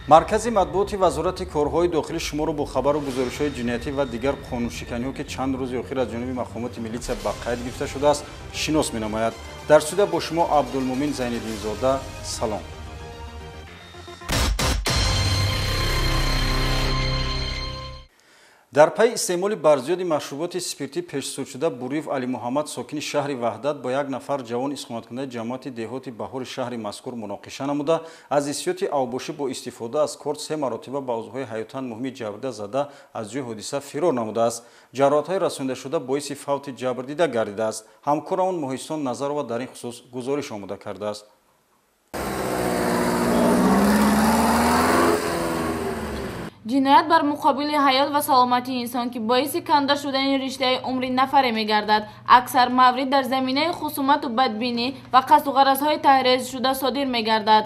Маркази матбуоти Вазорати корҳои дохилӣ шуморо бо хабару гузоришҳои ҷиноятӣ ва дигар қонуншиканиҳо, ки чанд рӯзи охир аз ҷониби мақомоти милитсия ба қайд гирифта шудааст, шинос менамояд. Дар студия бо шумо Абдулмумин Зайниддинзода. Салом. Дар пайи истеъмоли барзиёди машруботи спиртӣ пешсудшуда Буриев Алимуҳаммад, сокини шаҳри Ваҳдат, бо як нафар ҷавон истиқоматкунандаи ҷамоати деҳоти Баҳори шаҳри мазкур муноқиша намуда, аз ҳиссиёти авбошӣ бо истифода аз корд се маротиба ба узвҳои ҳаётан муҳими ҷабрдида зада, аз ҷои ҳодиса фирор намудааст. Ҷароҳатҳои расондашуда боиси фавти ҷабрдида гардидааст. Ҳамкорамон Моҳистон Назарова дар ин хусус гузориш омода кардааст. Ҷиноят бар муқобили ҳаёт ва саломатии инсон, ки боиси канда шудани риштаи умри нафаре мегардад, аксар маврид дар заминаи хусумату бадбинӣ ва қасду ғаразҳои таҳризшуда содир мегардад.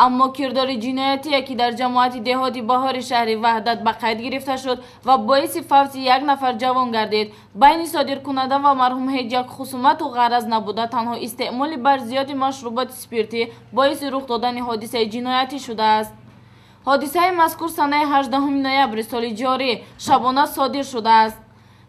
Аммо кирдори ҷиноятие, ки дар ҷамоати деҳоти Баҳори шаҳри Ваҳдат ба қайд гирифта шуд ва боиси фавти як нафар ҷавон гардид, байни содиркунанда ва марҳум ҳеҷ як хусумату ғараз набуда, танҳо истеъмоли барзиёди машруботи спиртӣ боиси рух додани ҳодисаи ҷиноятӣ шудааст. Ҳодисаи мазкур санаи 18 ноябри соли ҷорӣ шабона содир шудааст.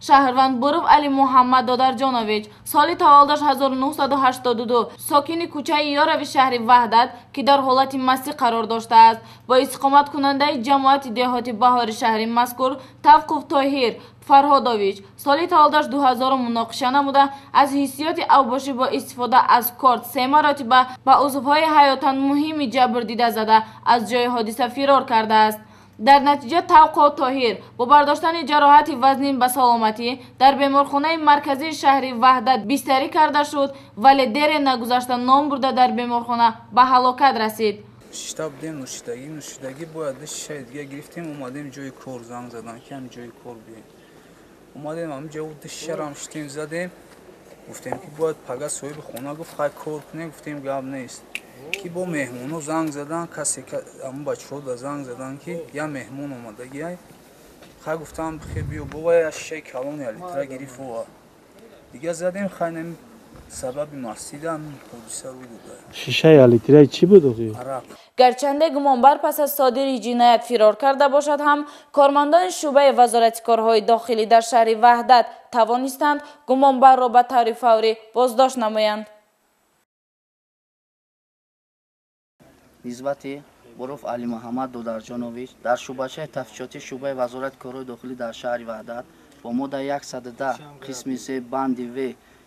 Шаҳрванд Буров Алимуҳаммад Додарҷонович, соли таваллудаш 1982, сокини кӯчаи Ёрави шаҳри Ваҳдат, ки дар ҳолати мастӣ қарор доштааст, бо истиқоматкунандаи ҷамоати деҳоти Баҳори шаҳри мазкур Тавқуф Тоҳир Фарҳодович, соли таваллудаш 2000 муноқиша намуда, аз ҳиссиёти авбошӣ бо истифода аз корд се маротиба ба узвҳои ҳаётан муҳими ҷабрдида зада, аз ҷои ҳодиса фирор кардааст. Дар натиҷа Тавқо Тоҳир бо бардоштани ҷароҳати вазнин ба саломатӣ дар беморхонаи марказии шаҳри Ваҳдат бистарӣ карда шуд, вале дере нагузашта ном бурда дар беморхона ба ҳалокат расид. Шишта будем, нӯшидагӣ бояд шишаи дига гирифтем, омадем ҷои кор, занг задан ки ҳам ҷои кор бием. Омадем ҳам ҷо ду шишарам шитем, задем, гуфтем ки бояд пага соҳиби хона гуфт хай кор кунем, гуфтем гап нест. Ки бо меҳмоно занг задан, касе ҳамон бачаҳо да занг задан ки я меҳмон омадагиай. Хай гуфтам хе биё, бова я шишаи калони литра гирифт ова. Дига задем, хай нами сабаби мастидан ҳодиса рӯй дода. Шишаи литраи чӣ буд охи? Арақ. Гарчанде гумонбар пас аз содири ҷиноят фирор карда бошад ҳам, кормандони шӯъбаи Вазорати корҳои дохилӣ дар шаҳри Ваҳдат тавонистанд гумонбарро ба таври фаврӣ боздошт намоянд. Нисбати Буров Алимуҳаммад Додарҷонович дар шӯъбачаи тафтишотии шӯъбаи Вазорати корҳои дохилӣ дар шаҳри Ваҳдат бо моддаи 110 қисми 3 банди В,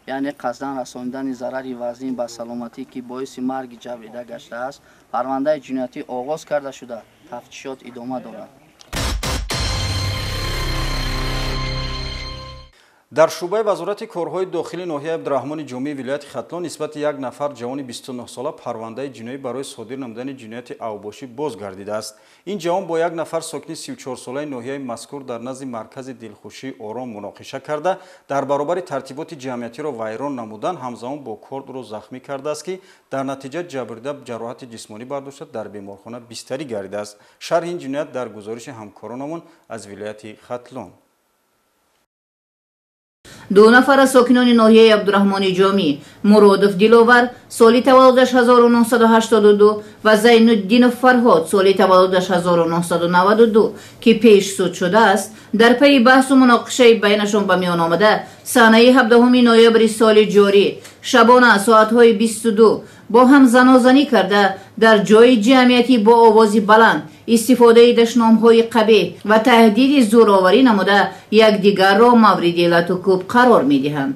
яъне қасдан расонидани зарари вазнин ба саломатӣ, ки боиси марги ҷабрдида гаштааст, парвандаи ҷиноятӣ оғоз карда шуда, тафтишот идома дорад. Дар шӯъбаи Вазорати корҳои дохилии ноҳияи Абдураҳмони Ҷомии вилояти Хатлон нисбати як нафар ҷавони 29сола парвандаи ҷиноӣ барои содир намудани ҷинояти авбошӣ боз гардидааст. Ин ҷавон бо як нафар сокини 34солаи ноҳияи мазкур дар назди маркази дилхушии Ором муноқиша карда, дар баробари тартиботи ҷамъиятиро вайрон намудан, ҳамзамон бо корд ӯро захмӣ кардааст, ки дар натиҷа ҷабрдида ҷароҳати ҷисмонӣ бардошта, дар беморхона бистарӣ гардидааст. Шарҳи ин ҷиноят дар гузориши ҳамкоронамон аз вилояти Хатлон. Ду нафар аз сокинони ноҳияи Абдураҳмони Ҷомӣ, Муродов Диловар, соли таваллудаш 1982 ва Зайнуддинов Фарҳод, соли таваллудаш 1992, ки пеш суд шудааст, дар пайи баҳсу муноқишаи байнашон ба миён омада, санаи 17 ноябри соли ҷорӣ шабона соатҳои 22 бо ҳам занозанӣ карда, дар ҷои ҷамъиятӣ бо овози баланд истифодаи дашномҳои қабеҳ ва таҳдиди зӯроварӣ намуда, якдигарро мавриди латукӯб қарор медиҳанд.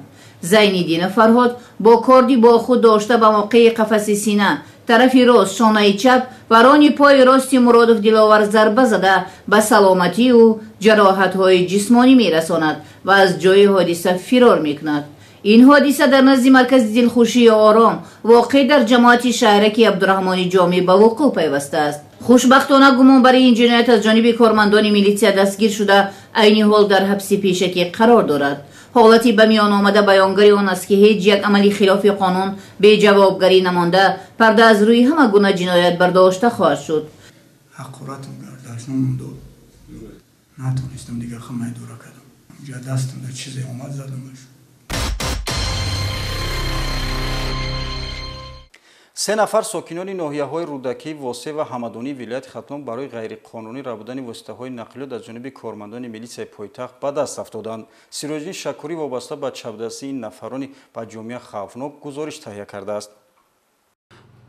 Зайниддинов Фарҳод бо корди бо худ дошта ба мавқеи қафаси сина, тарафи рост, шонаи чап ва рони пои рости Муродов Диловар зарба зада, ба саломатии ӯ ҷароҳатҳои ҷисмонӣ мерасонад ва аз ҷои ҳодиса фирор мекунад. Ин ҳодиса дар назди маркази дилхушии Ором, воқеъ дар ҷамоати шаҳраки Абдураҳмони Ҷомӣ ба вуқӯъ пайвастааст. Хушбахтона гумонбари ин ҷиноят аз ҷониби кормандони милитсия дастгир шуда, айни ҳол дар ҳабси пешакӣ қарор дорад. Ҳолати ба миён омада баёнгари он аст, ки ҳеҷ як амали хилофи қонун беҷавобгарӣ намонда, парда аз рӯи ҳама гуна ҷиноят бардошта хоҳад шуд. Ҳақоратам гардашномам дод, натонистам, дигар хамай дура кардам. Ҷа дастам дар чизе омад, задамаш. Се нафар сокинони ноҳияҳои Рӯдакӣ, Восеъ ва Ҳамадонии вилояти Хатлон барои ғайриқонунӣ рабудани воситаҳои нақлиёт аз ҷониби кормандони милитсияи пойтахт ба даст афтоданд. Сироҷиддин Шакурӣ вобаста ба чапдастии ин нафарони ба ҷомеа хавфнок гузориш таҳия кардааст.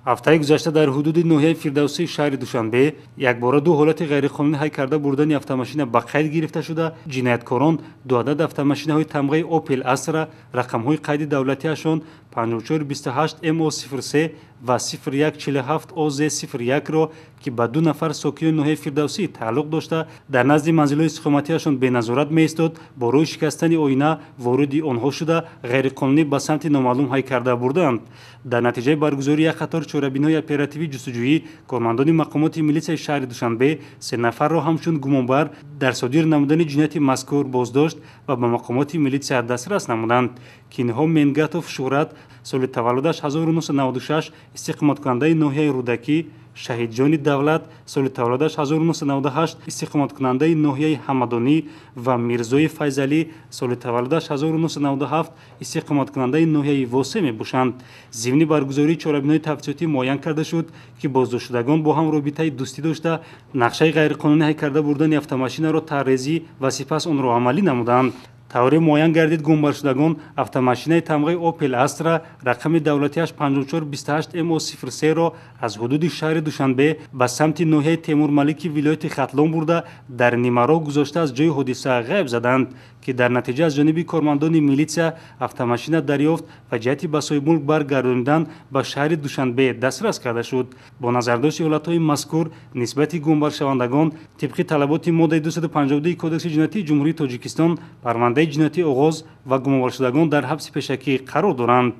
Ҳафтаи гузашта дар ҳудуди ноҳияи Фирдавсии шаҳри Душанбе якбора ду ҳолати ғайриқонунӣ ҳай карда бурдани автомашина ба қайд гирифта шуда, ҷинояткорон ду адад автомашинаҳои тамғаи Opel Astra рақамҳои қайди давлатиашон 5428 MO03 ва 0147 OZ01-ро, ки ба ду нафар сокинони ноҳияи Фирдавсӣ тааллуқ дошта, дар назди манзилҳои истиқоматиашон беназорат меистод, бо рӯи шикастани оина вориди онҳо шуда, ғайриқонунӣ ба самти номаълум ҳай карда бурданд. Дар натиҷаи баргузории як қатор чорабиниҳои оперативӣ ҷустуҷӯӣ, кормандони мақомоти милитсияи шаҳри Душанбе се нафарро ҳамчун гумонбар дар содир намудани ҷинояти мазкур боздошт ва ба мақомоти милитсия дастрас намуданд, ки инҳо Менгатов Шӯҳрат, соли таваллудаш 1996, истиқоматкунандаи ноҳияи Рӯдакӣ, Шаҳидҷони Давлат, соли таваллудаш 1998, истиқоматкунандаи ноҳияи Ҳамадонӣ ва Мирзои Файзалӣ, соли таваллудаш 1997, истиқоматкунандаи ноҳияи Восеъ мебошанд. Зимни баргузории чорабиниҳои тафтишотӣ муайян карда шуд, ки боздоштшудагон бо ҳам робитаи дӯстӣ дошта, нақшаи ғайриқонунӣ ҳай карда бурдани автомашинаро таррезӣ ва сипас онро амалӣ намуданд. Тавре муайян гардид, гумбаршудагон автомашинаи тамғаи Opel Astra рақами давлатиаш 5428 MO03-ро аз ҳудуди шаҳри Душанбе ба самти ноҳияи Темурмалики вилояти Хатлон бурда, дар нимароҳ гузошта аз ҷои ҳодиса ғайб заданд, ки дар натиҷа аз ҷониби кормандони милитсия автомашина дарёфт ва ҷиҳати ба соҳибмулк баргардонидан ба шаҳри Душанбе дастрас карда шуд. Бо назардошти ҳолатҳои мазкур нисбати гумбаршавандагон тибқи талаботи моддаи 252 Кодекси ҷиноятии Ҷумҳурии Тоҷикистон парвандаи ҷиноятӣ оғоз ва гумонбаршудагон дар ҳабси пешакӣ қарор доранд.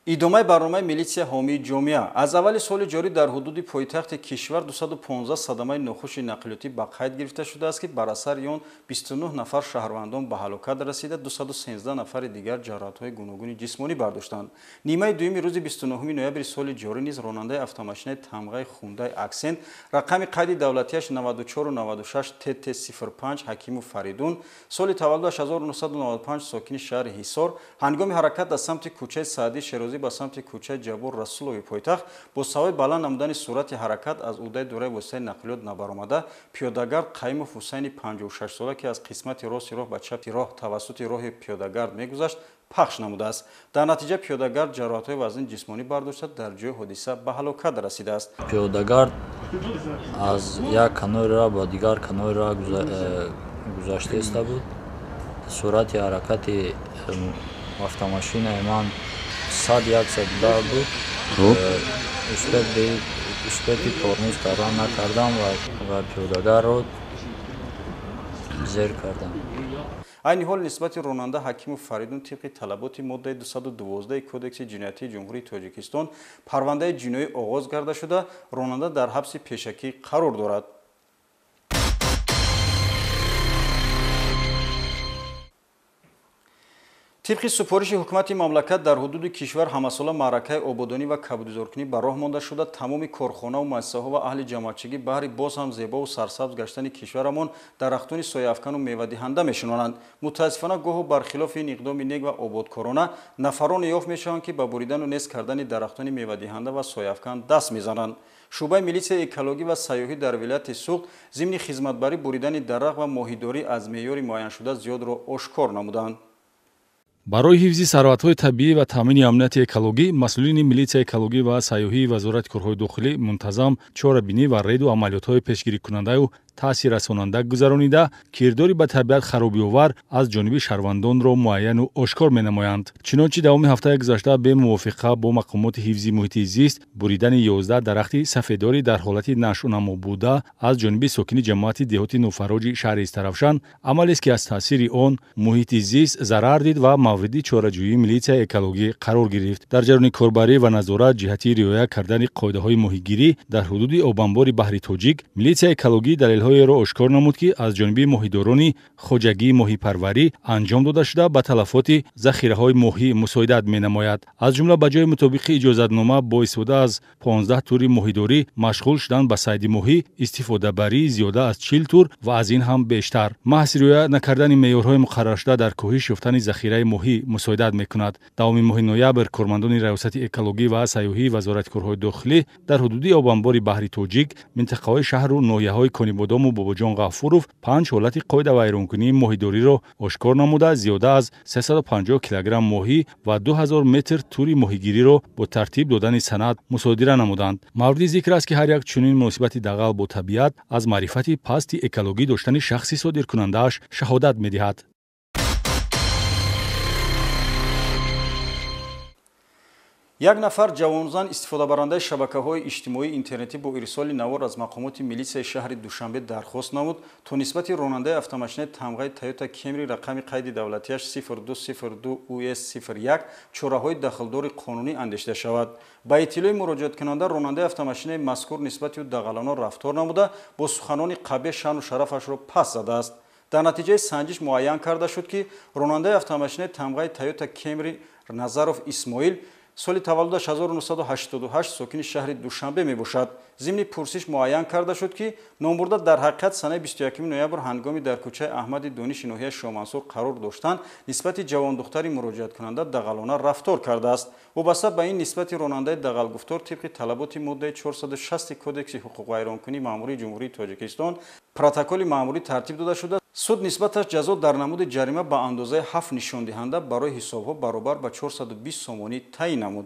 Идомаи барномаи милитсия ҳомии ҷомеа. Аз аввали соли ҷорӣ дар ҳудуди пойтахти кишвар 215 садамаи нохуши нақлиётӣ ба қайд гирифта шудааст, ки бар асари он 29 нафар шаҳрвандон ба ҳалокат расида, 213 нафари дигар ҷароҳатҳои гуногуни ҷисмонӣ бардоштанд. Нимаи дуюми рӯзи 29 ноябри соли ҷорӣ низ ронандаи автомашинаи тамғаи Хундай Аксент рақами қайди давлатиаш 9496 TT05 Ҳакимов Фаридун, соли таваллудаш 1995, сокини шаҳри Ҳисор, ҳангоми ҳаракат аз самти кӯчаи Саъдии Шерозӣ ба самти кӯчаи Ҷаббор Расулови пойтахт бо сабаби баланд намудани суръати ҳаракат аз ӯҳдаи дораи воситаи нақлиёт набаромада, пиёдагард Қаймов Ҳусайни 56сола, ки аз қисмати рости роҳ ба чапи роҳ тавассути роҳи пиёдагард мегузашт, пахш намудааст. Дар натиҷа пиёдагард ҷароҳатҳои вазнини ҷисмонӣ бардошта, дар ҷои ҳодиса ба ҳалокат расидааст. Пиёдагард аз як канори роҳ ба дигар канори роҳ гузашта иста буд. Суръати ҳаракати автомашинаи ман 100-110 буд. Успети тормоз кардан накардам ва пиёдагарро зер кардам. Айни ҳол нисбати ронанда Ҳакимов Фаридун тибқи талаботи моддаи 212 Кодекси ҷиноятии Ҷумҳурии Тоҷикистон парвандаи ҷиноӣ оғоз карда шуда, ронанда дар ҳабси пешакӣ қарор дорад. Тибқи супориши ҳукумати мамлакат дар ҳудуди кишвар ҳамасола маъракаи ободонӣ ва кабудизоркунӣ ба роҳ монда шуда, тамоми корхонаву муассисаҳо ва аҳли ҷамоатчигӣ баҳри боз ҳам зебову сарсабз гаштани кишварамон дарахтони сояафкану мевадиҳанда мешинонанд. Мутаассифона, гоҳу бархилофи ин иқдоми нек ва ободкорона нафароне ёфт мешаванд, ки ба буридану нест кардани дарахтони мевадиҳанда ва сояафкан даст мезананд. Шӯъбаи милитсияи экологӣ ва сайёҳӣ дар вилояти Суғд зимни хизматбарӣ буридани дарахт ва моҳидорӣ аз меъёри муайяншуда зиёдро ошкор намуданд. Барои ҳифзи сарватҳои табиӣ ва таъмини амнияти экологӣ масъулини милитсияи экологӣ ва сайёҳии Вазорати корҳои дохилӣ мунтазам чорабинӣ ва рейду амалиётҳои пешгирикунандаю таъсиррасонанда гузаронида, кирдори ба табиат харобиовар аз ҷониби шаҳрвандонро муайяну ошкор менамоянд. Чунончи давоми ҳафтаи гузашта бемувофиқа бо мақомоти ҳифзи муҳити зист буридани 11 дарахти сафедорӣ дар ҳолати нашъунамо буда аз ҷониби сокини ҷамоати деҳоти Нуфароҷи шаҳри Истаравшан амалест, ки аз таъсири он муҳити зист зарар дид ва мавриди чораҷӯии милитсияи экологӣ қарор гирифт. Дар ҷараёни корбарӣ ва назорат ҷиҳати риоя кардани қоидаҳои моҳигирӣ дар ҳудуди обанбори баҳри Тоҷик милитсияи экологӣ далелҳои далелҳоеро ошкор намуд, ки аз ҷониби моҳидорони хоҷагии моҳипарварӣ анҷом дода шуда, ба талафоти захираҳои моҳӣ мусоидат менамояд. Аз ҷумла ба ҷои мутобиқи иҷозатнома бо истифода аз 15 тури моҳидорӣ машғул шудан ба сайди моҳӣ, истифодабарии зиёда аз 40 тур ва аз ин ҳам бештар. Маҳз риоя накардани меъёрҳои муқарраршуда дар коҳиш ёфтани захираи моҳӣ мусоидат мекунад. Давоми моҳи ноябр кормандони Раёсати экологӣ ва сайёҳии Вазорати корҳои дохилӣ дар ҳудуди обанбори баҳри Тоҷик, минтақаҳои шаҳру ноҳияҳои Конибодому Бобоҷон Ғафуров 5 ҳолати қоидавайронкунии моҳидориро ошкор намуда, зиёда аз 350 килограмм моҳӣ ва 2000 метр тури моҳигириро бо тартиб додани санад мусодира намуданд. Мавриди зикр аст, ки ҳар як чунин муносибати дағал бо табиат аз маърифати пасти экологӣ доштани шахси содиркунандааш шаҳодат медиҳад. Як нафар ҷавонзан истифодабарандаи шабакаҳои иҷтимоии интернетӣ бо ирсоли навор аз мақомоти милитсияи шаҳри Душанбе дархост намуд, то нисбати ронандаи автомошинаи тамғаи Toyota Camry рақами қайди давлатиаш 0202 US 01 чораҳои дахлдори қонунӣ андешида шавад. Ба иттилои муроҷиаткунанда, ронандаи автомошинаи мазкур нисбати ӯ дағалона рафтор намуда, бо суханони қабеҳ шаъну шарафашро пас задааст. Дар натиҷаи санҷиш муайян карда шуд, ки ронандаи автомошинаи тамғаи Toyota Camry Назаров Исмоил соли таваллудаш 1988 сокини шаҳри Душанбе мебошад. Зимни пурсиш муайян карда шуд, ки номбурда дар ҳақиқат санаи 21 ноябр ҳангоми дар кӯчаи Аҳмади Дониши ноҳияи Шоҳмансур қарор доштан нисбати ҷавондухтари муроҷиаткунанда дағалона рафтор кардааст. Вобаста ба ин нисбати ронандаи дағалгуфтор тибқи талаботи моддаи 460 Кодекси ҳуқуқвайронкунии маъмурии Ҷумҳурии Тоҷикистон протоколи маъмурӣ тартиб дода шуда, суд нисбаташ ҷазо дар намуди ҷарима ба андозаи 7 нишондиҳанда барои ҳисобҳо баробар ба 420 сомонӣ таъин намуд.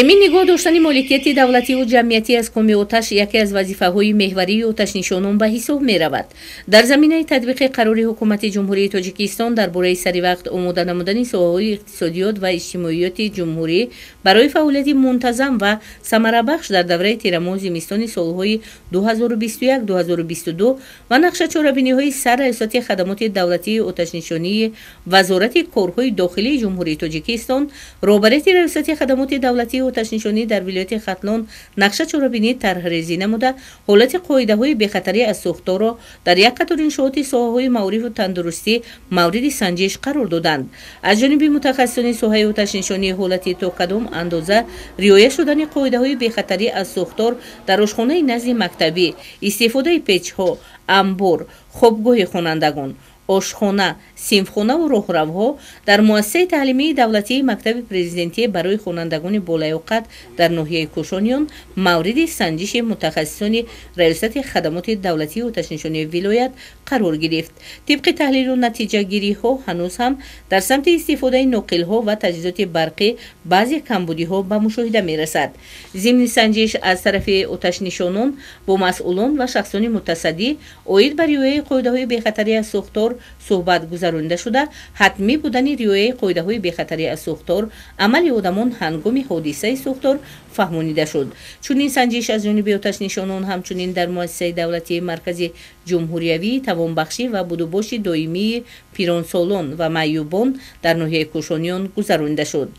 Эмин нигоҳ доштани моликияти давлативу ҷамъиятӣ аз коми оташ яке аз вазифаҳои меҳварии оташнишонон ба ҳисоб меравад. Дар заминаи татбиқи қарори Ҳукумати Ҷумҳурии Тоҷикистон дар бораи саривақт омода намудани соҳаҳои иқтисодиёт ва иҷтимоиёти ҷумҳурӣ барои фаъолияти мунтазам ва самарабахш дар давраи тирамоҳ зимистони солҳои 2021-2022 ва нақшачорабиниҳои сарраёсати хадамоти давлатии оташнишонии Вазорати корҳои дохилии Ҷумҳурии Тоҷикистон, роҳбарияти Раёсати хадамоти давлатии оташнишонӣ дар вилояти Хатлон нақша чорабинӣ тарҳрезӣ намуда, ҳолати қоидаҳои бехатарӣ аз сӯхторро дар як қатор иншооти соҳаҳои маорифу тандурустӣ мавриди санҷиш қарор доданд. Аз ҷониби мутахассисони соҳаи оташнишонӣ ҳолати то кадом андоза риоя шудани қоидаҳои бехатарӣ аз сӯхтор дар ошхонаи назди мактабӣ, истифодаи печҳо, амбор, хобгоҳи хонандагон, ошхона, синфхонаву роҳравҳо дар муассисаи таълимии давлатии мактаби президентӣ барои хонандагони болаёқат дар ноҳияи Кӯшониён мавриди санҷиши мутахассисони Раёсати хадамоти давлатии оташнишонии вилоят қарор гирифт. Тибқи таҳлилу натиҷагириҳо ҳанӯз ҳам дар самти истифодаи ноқилҳо ва таҷҳизоти барқӣ баъзе камбудиҳо ба мушоҳида мерасад. Зимни санҷиш аз тарафи оташнишонон бо масъулон ва шахсони мутасаддӣ оид ба риояи қоидаҳои бехатарӣ аз сӯхтор суҳбат гузаронида шуда, ҳатмӣ будани риояи қоидаҳои бехатарӣ аз сӯхтор, амали одамон ҳангоми ҳодисаи сӯхтор фаҳмонида шуд. Чунин санҷиш аз ҷониби оташнишонон ҳамчунин дар муассисаи давлатии маркази ҷумҳуриявии тавонбахшӣ ва будубоши доимии пиронсолон ва маъюбон дар ноҳияи Кӯшониён гузаронида шуд.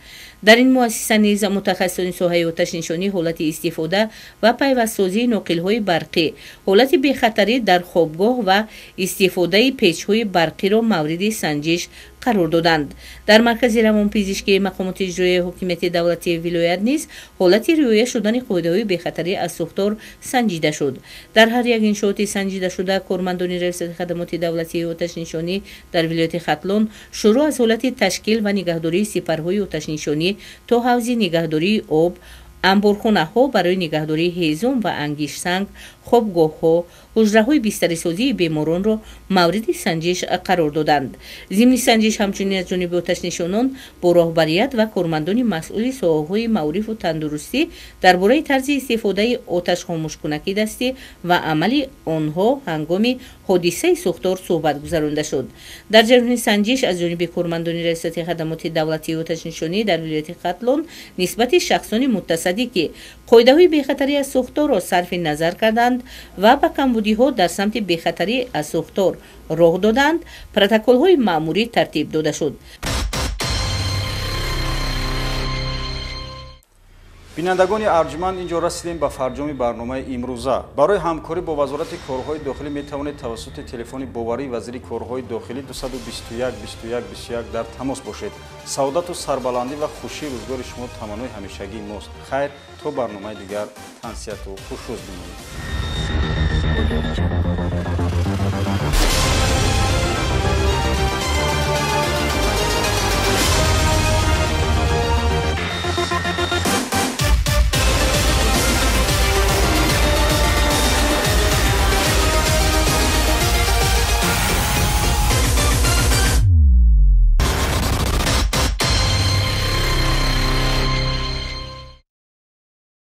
Дар ин муассиса низ мутахассисони соҳаи оташнишонӣ ҳолати истифода ва пайвастсозии ноқилҳои барқӣ, ҳолати бехатарӣ дар хобгоҳ ва истифодаи печҳои барқиро мавриди санҷиш қарор доданд. Дар маркази равонпизишкии мақомоти иҷроияи ҳокимияти давлатии вилоят низ ҳолати риоя шудани қоидаҳои бехатарӣ аз сӯхтор санҷида шуд. Дар ҳар як иншооти санҷидашуда кормандони Раёсати хадамоти давлатии оташнишонӣ дар вилояти Хатлон шурӯъ аз ҳолати ташкил ва нигаҳдории сипарҳои оташнишонӣ то ҳавзи нигаҳдории об, амборхонаҳо барои нигаҳдории ҳезум ва ангиштсанг, хобгоҳҳо, ҳуҷраҳои бистарисозии беморонро мавриди санҷиш қарор доданд. Зимни санҷиш ҳамчунин аз ҷониби оташнишонон бо роҳбарият ва кормандони масъули соҳаҳои маорифу тандурустӣ дар бораи тарзи истифодаи оташхомӯшкунаки дастӣ ва амали онҳо ҳангоми ҳодисаи сӯхтор суҳбат гузаронида шуд. Дар ҷараёни санҷиш аз ҷониби кормандони Раёсати хадамоти давлатии оташнишонӣ дар вилояти Хатлон нисбати шахсони мутасаддӣ, ки қоидаҳои бехатарӣ аз сӯхторро сарфи назар карданд ва ба камбудиҳо дар самти бехатарӣ аз сӯхтор роҳ доданд, протоколҳои маъмурӣ тартиб дода шуд. Бинандагони арҷманд, инҷо расидем ба фарҷоми барномаи имрӯза. Барои ҳамкорӣ бо Вазорати корҳои дохилӣ метавонед тавассути телефони боварии вазири корҳои дохилӣ 221 21 21 дар тамос бошед. Саодату сарбаландӣ ва хушии рӯзгори шумо таманнои ҳамешагии мост. Хайр, то барномаи дигар тансиҳату хушрӯз бимонед.